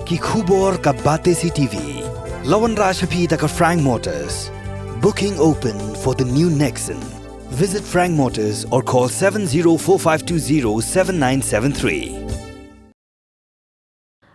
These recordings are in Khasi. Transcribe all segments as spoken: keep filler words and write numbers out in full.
Ki khubor ka Batesi T V. La wanrah sha phi da ka Frank Motors. Booking open for the new Nexon. Visit Frank Motors or call seven zero four five two zero seven nine seven three.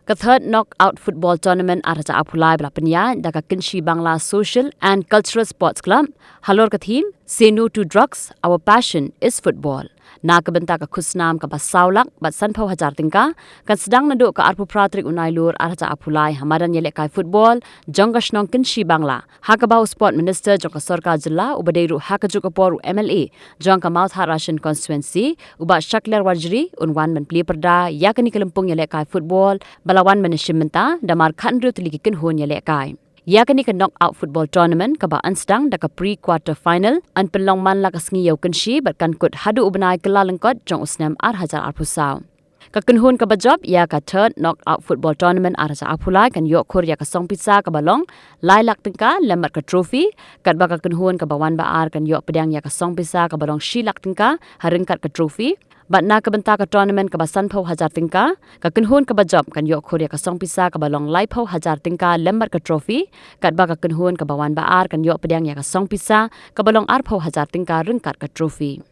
Ka third knockout football tournament ar hajar arphew lai ba la pynïaid da ka Kynshi Bangla Social and Cultural Sports Club halor ka theme Say No to Drugs, Our Passion is Football. Na ka bynta ka khusnam kaba saw lak bad sanphew hajar tyngka, kan sdang naduh ka arphew phra tarik u Nailur ar hajar arphew lai ha madan ïalehkai football jong ka shnong Kynshi Bangla, ha kaba u Sport Minister jong ka Sorkar Jylla uba dei ruh ha kajuh ka por u M L A jong ka Mawthadraishan Constituency, u Bah Shakliar Warjri, un wan ban plie pyrda ïa kane ka lympung ïalehkai football ba la wan ban ïashim bynta da mar khathynriew tylli ki kynhun ïalehkai. Ïa kane ka knockout football tournament kaba yn sdang da ka pre quarter final yn pynlong man la ka sngi ïa u Kynshi bad kan kut haduh u bnai Kyllalyngkot jong u snem ar hajar arphew saw. Ka kynhun kaba jop ïa ka third knockout football tournament ar hajar arphew lai kan ïoh khur ïa ka song pisa kaba long lai lak tyngka lem bad ka trophy, katba ka kynhun kaba wan ba ar kan ïoh pdiang ïa ka song pisa kaba long shi lak tyngka ha ryngkat ka trophy. Bad na ka bynta ka tournament kaba sanphew hajar tyngka, ka kynhun kaba jop kan ïoh khur ïa ka song pisa kaba long laiphew hajar tyngka lem bad ka trophy, katba ka kynhun kaba wan ba ar kan ïoh pdiang ïa ka song pisa kaba long arphew hajar tyngka ryngkat ka trophy.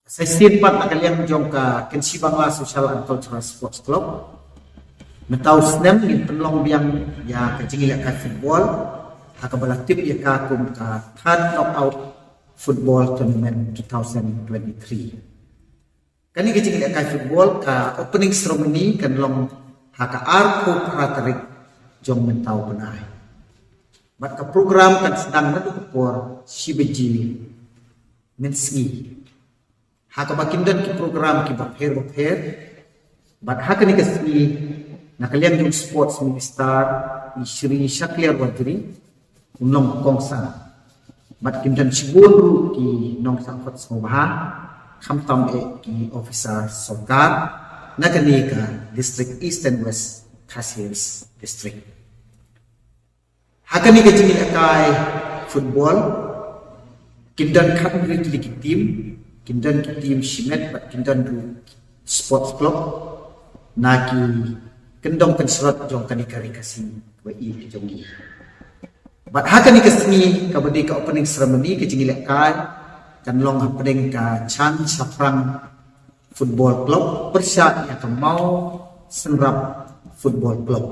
Sa shisien pat na ka liang jong ka Kynshi Bangla Social and Cultural Sports Club, mynta u snem ngin pynlong biang ïa ka jingïalehkai football ha kaba la tip ïa ka kum ka third knockout football tournament two thousand twenty-three. Kane ka jingïalehkai football, ka opening ceremony kan long ha ka arphew phra tarik jong mynta u bnai. Bad ka program kan sdang naduh ka por shi baje mynsngi, ha kaba kin don ki program kiba pher bapher. Bad ha kane ka sngi, na ka liang jong Sports Minister, i Shri Shakliar Warjri, un long kongsan. Bad kin don shibun ruh ki nongshah khot sngewbha, khamtam eh ki officer sorkar na kane ka district East and West Khasi Hills District. Ha kane ka jingïalehkai football, kin don khathynriew tylli ki team, kin don ki team shimet bad kin don ruh sports club na ki kyndong kynshlur jong kane ka ri Khasi ba ïeit ka jong ngi. Bad ha kane ka sngi kaba dei ka opening ceremony ka jingïalehkai kan long hapdeng ka Chan Shaphrang Football Club pyrshah ïa ka Mawsynrap Football Club.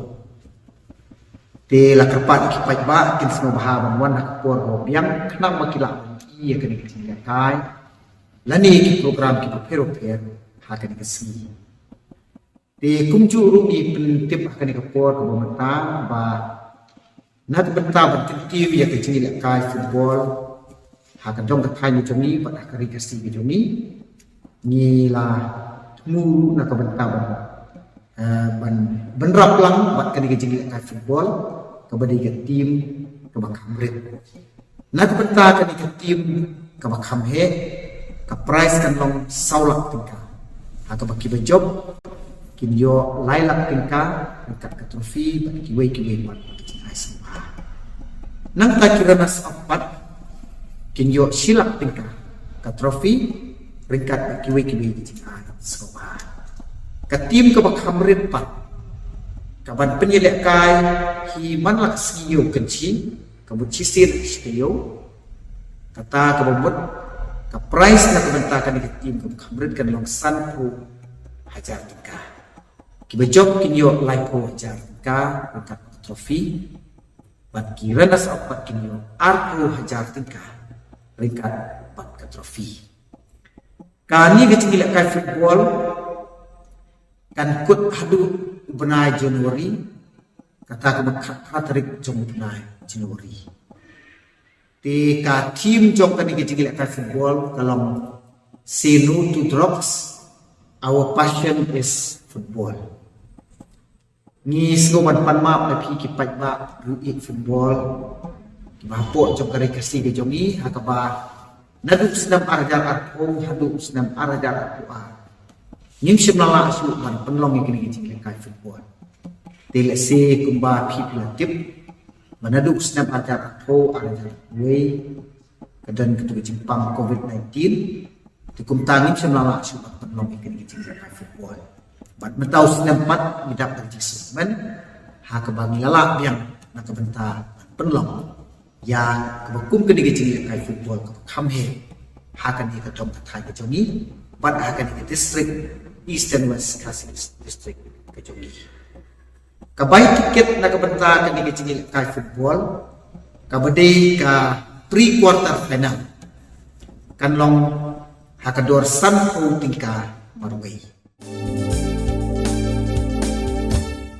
Te la kyrpad ïa ki paidbah kin sngewbha ban wan ha ka por ba biang khnang ba ki lah ban ïohi ïa kane ka jingïalehkai lane ki program kiba pher bapher ha kane ka sngi. Te kumjuh ruh ngi pyntip ha kane ka por kaba mynta ba na ka bynta ban kyntiew ïa ka jingïalehkai football ha ka dong ka thaiñ ka jong ngi bad ha ka ri Khasi ka jong ngi, ngi la thmu ruh na ka bynta ban, eh, ban, ban bynrap lang bad kane ka jingïalehkai football kaba dei ka team kaba kham rit. Na ka bynta kane ka team kaba kham heh, ka prize kan long saw lak tyngka, ha kaba kiba jop kin ïoh lai lak tyngka ryngkat ka trophy bad kiwei kiwei pat ki jingai sngewbha. Nangta ki runners up pat kin ïoh shi lak tyngka ka trophy ryngkat bad kiwei kiwei ki jingai sngewbha. Ka team kaba kham rit pat kaban pynïalehkai hi man la ka sngi ïa u Kynshi, ka mut shisien shi taïew. Kata kaba mut ka prize na ka bynta kane ka team kaba kham rit kan long sanphew hajar tyngka. Kiba jop kin ïoh laiphew hajar tyngka ryngkat ka trophy. Bad ki runners up pat kin ïoh arphew hajar tyngka ryngkat bad ka trophy. Kane ka jingïalehkai football kan kut haduh u bnai January, kata ka mut khatphra tarik jong u bnai January. Te ka theme jong kane ka jingïalehkai football ka long Say No to Drugs, Our Passion is Football. Ngi sngew ban pan map na phi ki paidbah ruh ïeit football kiba hapoh jong ka ri Khasi ka jong ngi, ha kaba naduh u snem ar hajar arphew haduh u snem ar hajar arphew ar ngim shym la lah shuh ban pynlong ïa kane ka jingïalehkai football. Te lehse kumba phi phi la tip ba naduh u snem ar hajar arphew ar hajar arphew wei ka don katu ka jingpang covid nineteen. Te kumta ngim shym la lah shuh ban pynlong ïa kane ka jingïalehkai football. Bad mynta u snem pat ngi dap da ka jingsngew kmen ha kaba ngi la lah biang na ka bynta ban pynlong ïa kaba kum kane ka jingïalehkai football kaba kham heh ha kane ka dong ka thaiñ ka jong ngi bad ha kane ka district, Eastern West Khasi District ka jong ngi. Ka bai tiket na ka bynta kane ka jingïalehkai football kaba dei ka pre quarter final kan long ha ka dor sanphew tyngka marwei.